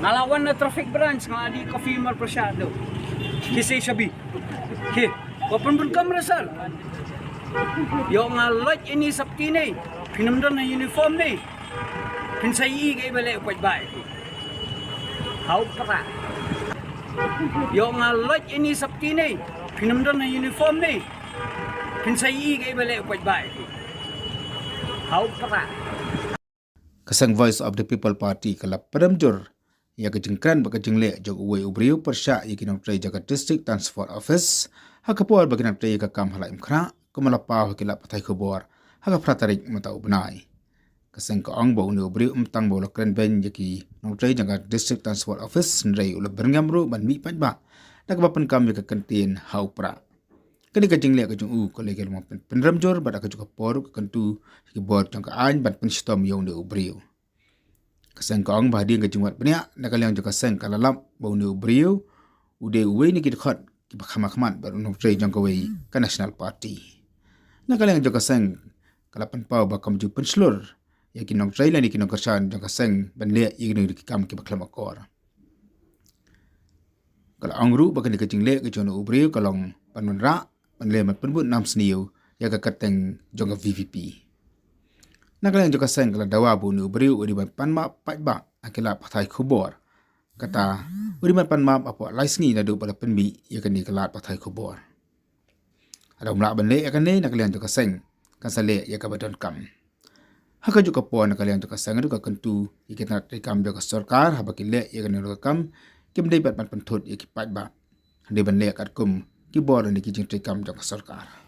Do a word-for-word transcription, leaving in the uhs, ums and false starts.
Nga la wan na traffic branch, nga la die coffee marpyrshah tu. Ki sei shabi. Ki. Ko pynbun kam resal. Yo nga loit ini sapti ni. Phin ym don na uniform ni. Phin sa ïohi kaei ba leh u paidbah. Hau pra. Yo nga loit ini sapti ni. Phin ym don na uniform ni. Phin sa ïohi kaei ba leh u paidbah. Hau pra. Ka seng Voice of the People Party ka la pynrem jur ïa ka jingkren bad ka jingleh jong uwei u briew pyrshah ïa ki nongtrei jong ka District Transport Office ha ka por ba ki nongtrei ïa ka kam ha Laitumkhrah, kumba la paw ha ki lad pathai khubor ha ka phra tarik mynta u bnai. Ka seng ka ong ba une u briew ym tang ba u la kren beiñ ïa ki nongtrei jong ka District Transport Office, hynrei u la byrngem ruh ban mih paidbah da kaba pynkam ïa ka kyntien hau pra. Kane ka jingleh ka jong u ka la ïa ka long pyn-, pynrem jur bad ha kajuh ka por ka kyntu ïa ki bor jong ka aiñ ban pynshitom ïa une u briew. Ka seng ka ong ba hadien ka jingwad bniah na ka liang jong ka seng ka la lap ba une u briew u dei uwei na ki dkhot kiba kham hakhmat bad u nongtrei jong kawei ka National Party. Na ka liang jong ka seng ka la pynpaw ba kam ju pynshlur ïa ki nongtrei lane ki nongkyrshan jong ka seng ban leh ïa kine ki kam kiba khlem akor. Ka la ong ruh ba kane ka jingleh ka jong une u briew ka long ban wanrah ban leh ban pynbud nam sniew ïa ka kyrteng jong ka V P P. Na ka liang jong ka seng ka la dawa ba une u briew u dei ban pan map paidbah ha ki lad pathai khubor. Kata u dei ban pan map hapoh lai sngi naduh ba la pynmih ïa kane ka lad pathai khubor. Lada um lah ban leh ïa kane, na ka liang jong ka seng kan sa leh ïa kaba donkam. Ha kajuh ka por na ka liang jong ka seng ruh ka kyntu ïa ki tnat treikam jong ka sorkar haba ki leh ïa kane ka kam kim dei pat ban pynthut ïa ki paidbah, hynrei ban leh katkum ki bor lane ki jingtreikam jong ka sorkar.